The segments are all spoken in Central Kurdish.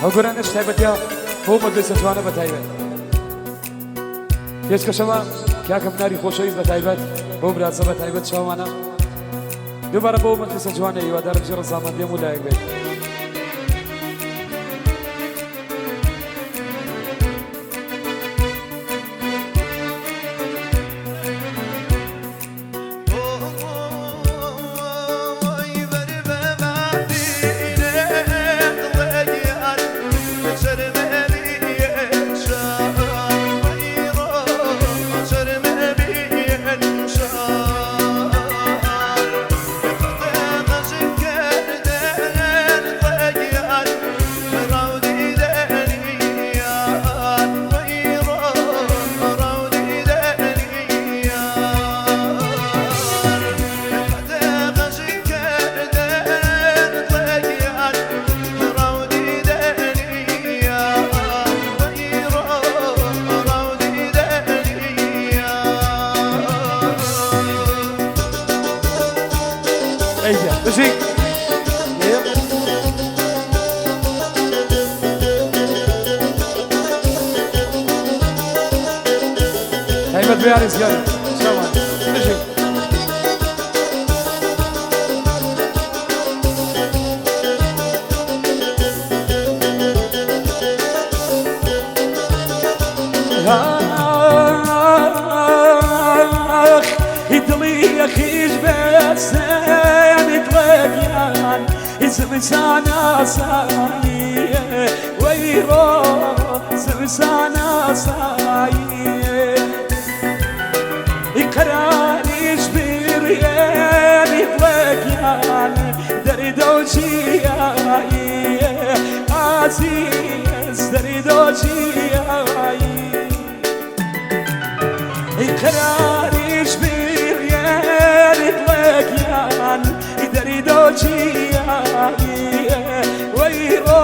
ئەو گۆرانەش تایبەتە بۆ مەجلیسە جوانە بە تایبەت پێشکەشەوە کاکە بناری خۆشەویست بە تایبەت بۆ برازە بە تایبەت چاوانە دووبارە بۆ مەجلیسە جوانە هیوادارم جێ ڕەزامەندی هەموو لایەک بێت. بژی. تایبەت بە یاری زیاد چاوان بژی. ئاخ دڵی یەخیش بێسێن دڵێکیان زمسان ئاساییە وەی ڕۆ زمسان ئاساییە قەراریش بیڕێنی دڵێکیان دەریدۆچیاییە ئازیز دەریدۆچیایی قەراریش بیڕێنی دڵێکیان دەریدۆچیاییە وەی ڕۆ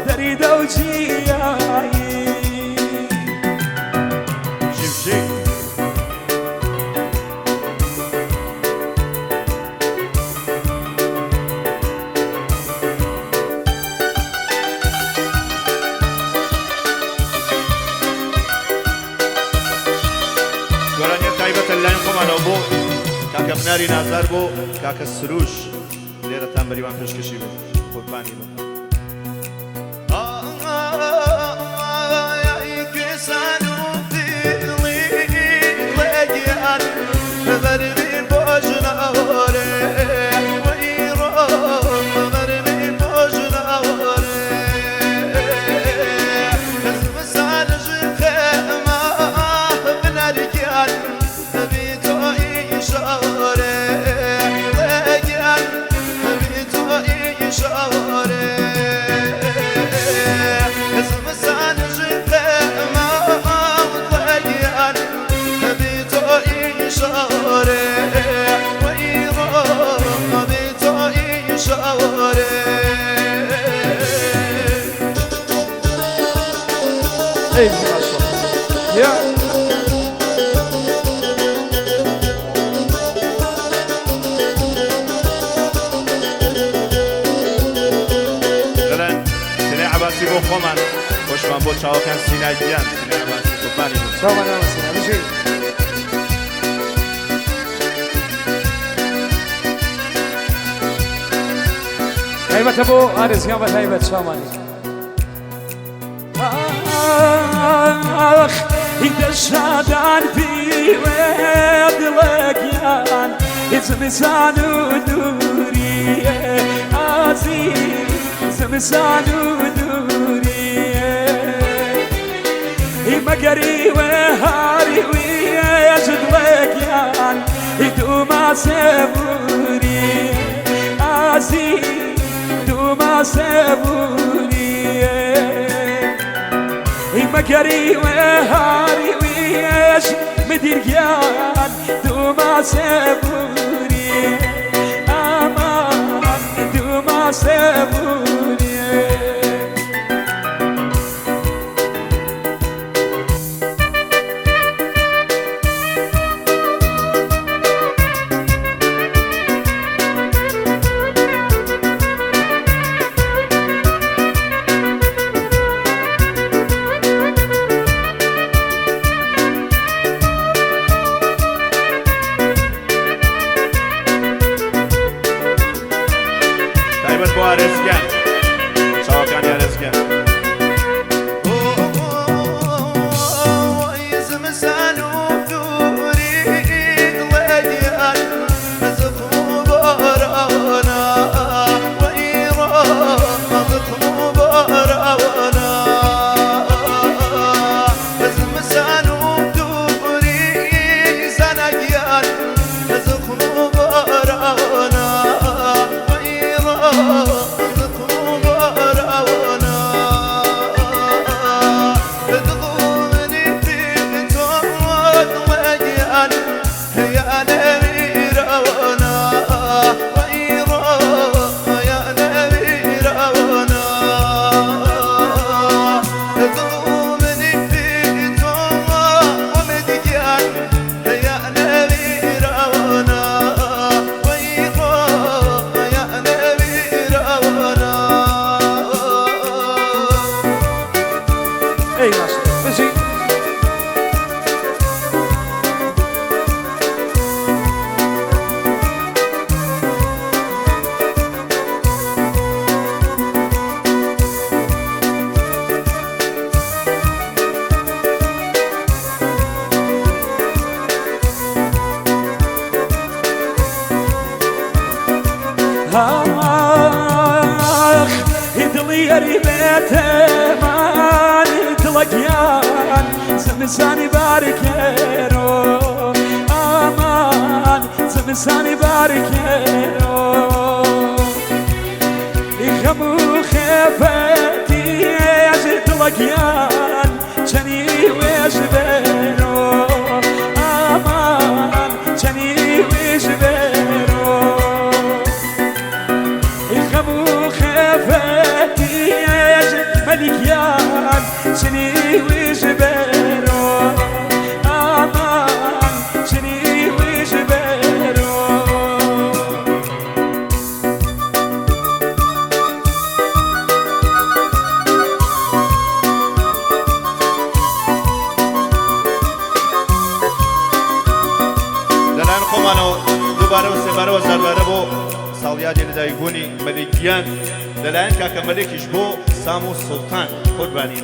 دەریدۆچیایی. شمشێک. گۆرانیە تایبەتە لەلایەن خۆمانەوە بۆ کاکە بناری نازار بۆ کاکە سروش لێرەتان بەریوان پێشکەشی بن قوربانی بن. ئەی باشە. یا دەڵێن سینای عەباسی بۆ خۆمان خۆشمان بۆ چاوەکان سینای گیان سینای عەباسی قوربانی بن. چاوان سینا بژی. تایبەتە بۆ ئارزیان بە تایبەت چاوانی. ئاخ دەشادان پیوێ دڵێکیان زمسان و دووریە ئازیز زمسان و دووریە مەگەری وێ هاری ویێژ دڵێکیان دوما سێبووری ئازیز دوما سێبووریە مەگەری وێ هاری ویێژ مدیرگیان دوما سێبووری ئامان دوما سێبووری. ئارێز گیان، چاوەکانی ئارێز گیان. ئەی باشە بژی. ئاخ دڵی ئەری بێتێمان دڵەگیان زمستانی بارکێرۆ ئامان زمستانی بارکێرۆ خەم و خێفەتی دڵەگیان چەنی وێژ بێرۆ ئامان چەنی وێژ بێرۆ خەم و خەفەتی مەلیکیان چنی ویژ بێرۆ ئامان چنی ویژ بێرۆ. لەلایەن خۆمانەوە دووبارە و سێبارە و هەزاربارە بۆ ساڵیادی لەدایکبوونی مەلیک گیان، لەلایەن کاکە مەلێکیش بۆ سام و سوڵتان قوربانی.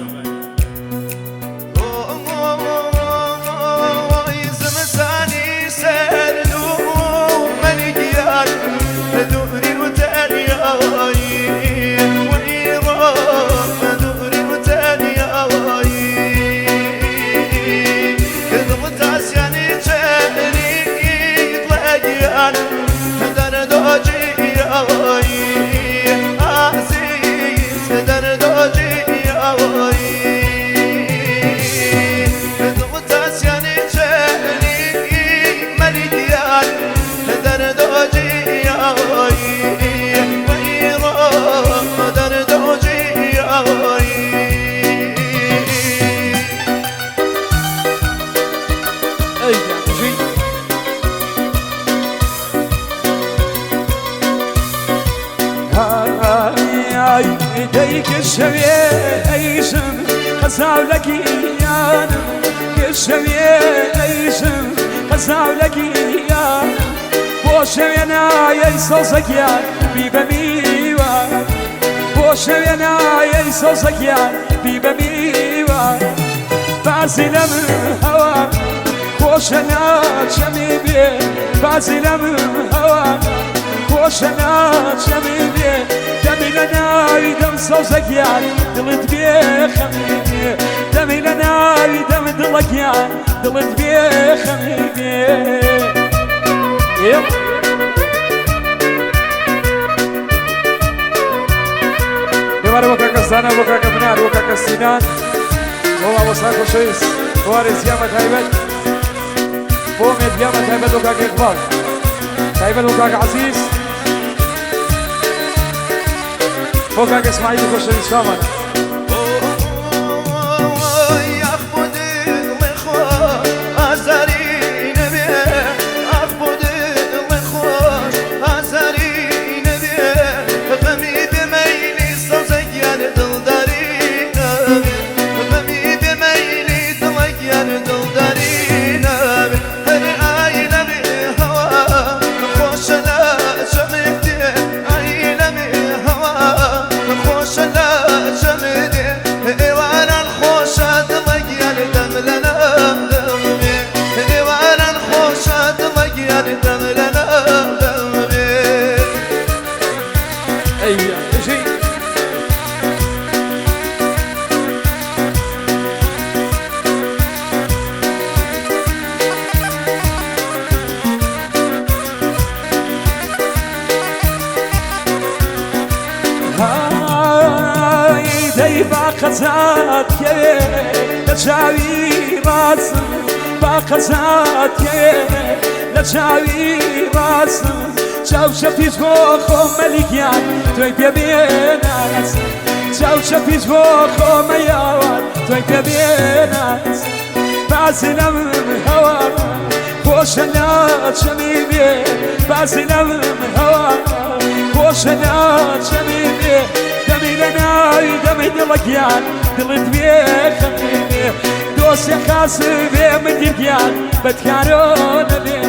ئەی گیان بژی. ئای دەیکە شەوێ ئەیشم قەساو لە گیانم شەوێ ئەیشم قەساو لە گیانم بۆ شەوێ نایەی سەوزە گیان بی بە میوان بۆ شەوێ نایەی سەوزە گیان بی بە میوان بازی لە من هەوا خۆشە ناچەمی بێ بازی لە من هەوا خۆشە ناچەمی بێ دەمی لە ناوی دەم سەوزە گیان دڵت بێ خەمی بێ دەمی لە ناوی دەم دڵە گیان دڵت بێ خەمی بێ. یەپ. دووبارە بۆ کاکە زانا، بۆ کاکە بنار، بۆ کاکە سینان، بۆ مامۆستا خۆشەویست، بۆ ئارێزگیان بە تایبەت، بۆ مێدگیان بە تایبەت، بۆ کاکە ئیقباڵ تایبەت، بۆ کاکە عەزیز، بۆ کاکە ئیسماعیلی خۆشەویست چاومان. قەزات کەوێ لە چاوی ڕاستم، با قەزات کەوێ لە چاوی ڕاستم. چاو چەپیش بۆ خۆم مەلیکیان تۆی پێ بێناسم، چاو چەپیش بۆ خۆمە یاوان تۆی پێ بێناسم. بازی لەم هەوا خۆشە ناچەمی بێ، بازی لەم هەوا خۆشە ناچەمی بێ. دەمی لە ناوی دەمی دڵەکیان دڵت بێ خەمی بێ، دۆسێ خاس بێ مدیرگیان بەدکارۆ نەبێ.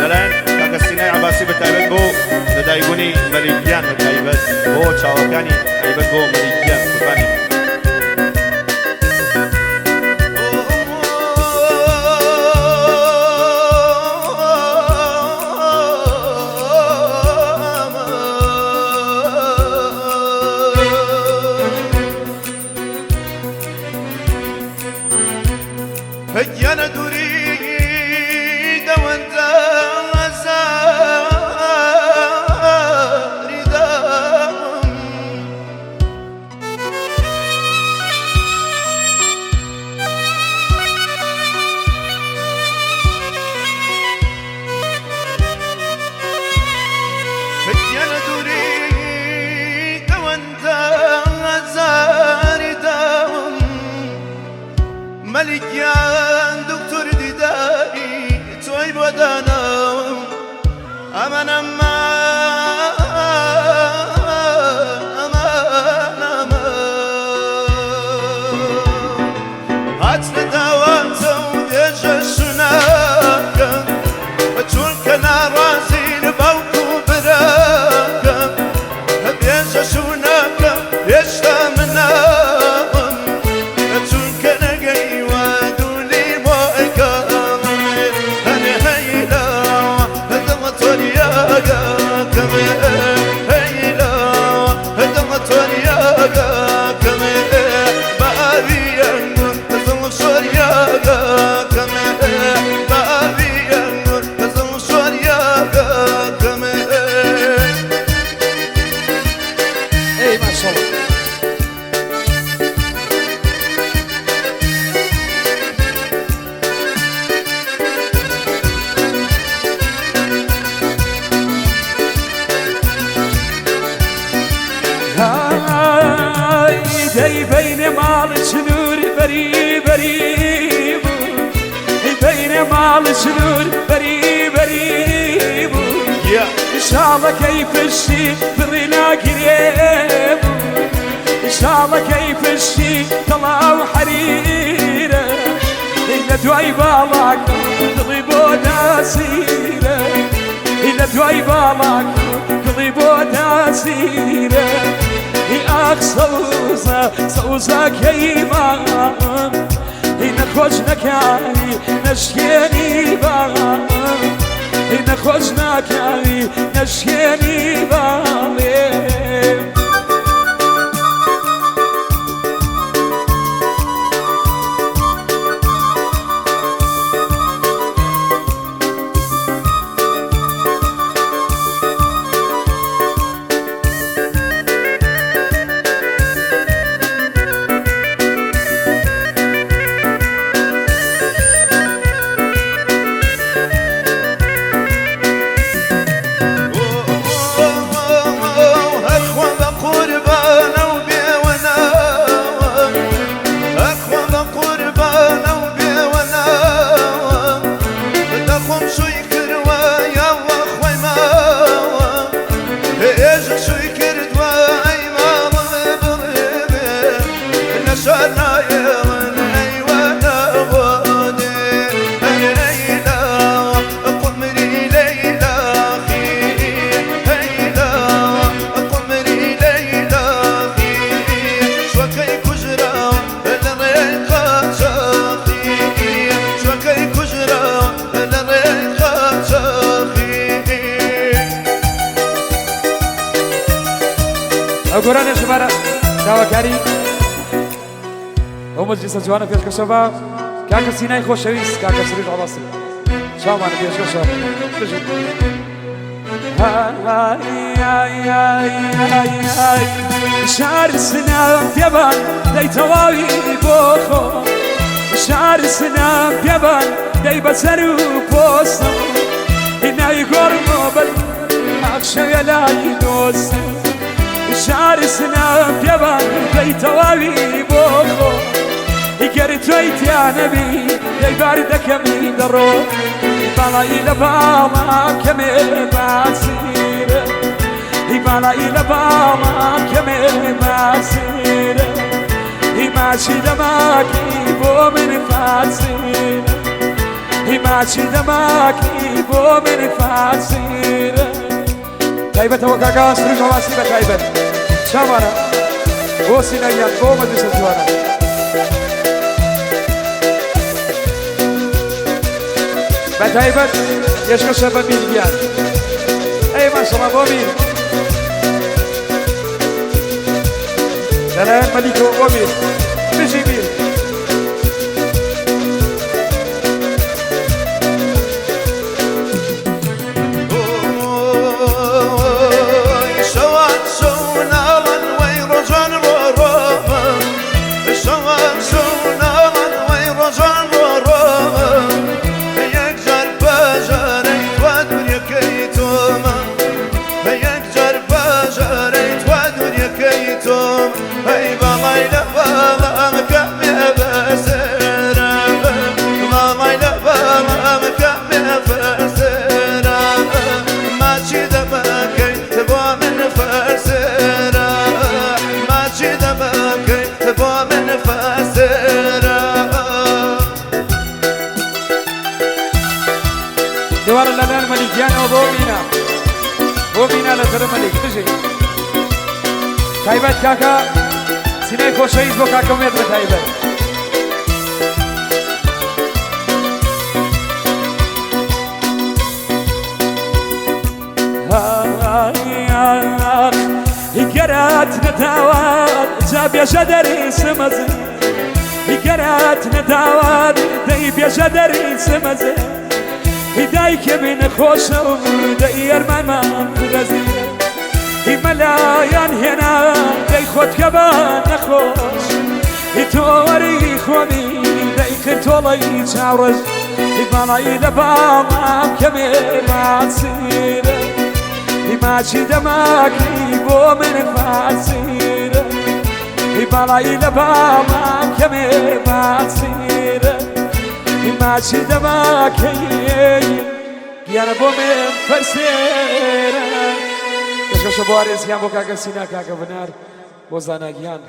لەلایەن کاکە سینای عەباسی بە تایبەت بۆ لەدایکبوونی مەلیک گیان، بە تایبەت بۆ چاوەکانی تایبەت بۆ مەلیک گیان قوربانی. گیانە دووری دەوەندە زاری دام. گیانە دووری دەوەندە زاری دام. مەلیکیان دکتۆر دیداری تۆی بۆ داناوم، ئەمە ئەمە ئەمان ئەمە هاتنە داواتە و بێژە شوناکە، چونکە ناڕازین باوک و براکە. بێژە شوناکە هێشتا مناوم، چونکە نەگەیوە دوولی مۆکەم. هەنێ هەیلا دڵ تۆریاگەکەم، هەیلا دڵ تۆریاگەکەم، باوی ئەنگور دڵ شۆریاگەکەم، باوی ئەنگور دڵ شۆریاگەکەم. ئەی ماشەڵڵا. های دەی بینێ ماڵ چنوور بەری بەری بوو، بینێ ماڵ چنوور بەری بەری بوو. گیا شاڵەکەی پشتی بڕی ناگرێ بوو، شاڵەکەی پشتی تەڵاو حەریرە، لە دوای باڵاکە دڵی بۆ داسیرە، لە دوای باڵاکە دڵی بۆ داسیرە. ئاخ سەوزە سەوزەکەی مام، نەخۆش نەکانی نەشکێنی باڵ، نەخۆش ناکاوی نەشکێنی باڵێ. هەرخوا بە قوربانە و بێوەناوە، هەرخوا بە قوربانە و بێوەناوە، دەخۆم شووی کردووە یاوە خۆی ماوە، هێژە شووی کردووە ئەی ماڵم بڕێ نەشار نایەوەن ئەیوانەوەدێ. لەیلا قمری لەیلا خی، هەیلا قمری لەیلا خی، شوەکەی کوژراوە لە ڕێی قاچاخی، شوەکەی کوژراوە لە ڕێی قاچاخی. ئەو گۆرانە ژمارە داواکاری ئەو مەجلیسە جوانە پێشکەشە بە کاکە سینای خۆشەویست کاکە سروش عەباسی چاوانە پێشکەشە بژی. شار سنام پێبان دەی تەواوی بۆ خۆ شار سنام پێبان دەی بەسەر و پۆستم هینای گۆڕمەوە بەر ئاخشەوێ لای دۆستم شار سنام پێبان دەی تەواوی بۆ خۆ گەر تۆی تیانەبی دەی بار دەکەمی دەڕۆ باڵایی لە باڵام کەمێ باسیرە هی باڵایی لە باڵام کەمێ باسیرە هی ماچی دەماکی بۆ من فاسیرە هی ماچی دەماکی بۆ من فاسیرە تایبەتەوە کاکە سروش هەواسی بە تایبەت چاوانە بۆ سینەریان بۆ مەجلیسە جوانە. بە تایبەت پێشکەشە بە میر گیان ئەی ماشەڵا بۆ میر لەلایەن مەلیکەوە بۆ میر بژی میر. شەوان شەو ناڵن وەی ڕۆژان ڕۆ ڕۆمە شەوان شەو ناڵن وەی ڕۆژان ڕۆ ڕۆمە یەکجار پەژارەی توا دنیەکەی تۆمە یەکجار پەژارەی توا دنیەکەی تۆم ئەی باڵای لە باڵام کەمێ بەسەرە باڵای لە باڵام کەمێ فەرسەرە ماچی دەمەکەی بۆ من فەرسەرە ماچی دەمەکەی بۆ من فەرسەرە. دووارە لەلایەن مەلیک گیانەوە بۆ مینا بۆ مینا لە تەرە مەلیک بژی تایبەت کاکە سینای خۆشەویست بۆ کاکە ئومێد بە تایبەت. گەرات نەداوات جا بێژە دەری سمەزن گەرات نەداوات دەی بێژە دەری سمەزن دایکە بین خۆشە و دەی ئەرمانمان دەزی مەلایان هێنا دەی خۆت کە بە نەخۆش تۆوەری خۆمی دەی کرد تۆڵەی چاوڕەش باڵایی لە باڵام کەمێ ماسیرە ماچی دەماکی بۆ من فاسیرە باڵایی لە باڵام کەمێ ماسیرە ماچی دەماکی گیانە بۆ من فەرسێرە. پێشکەشە بۆ ئارێزیان بۆ کاکە سینا کاکە بنار بۆ زانا گیان.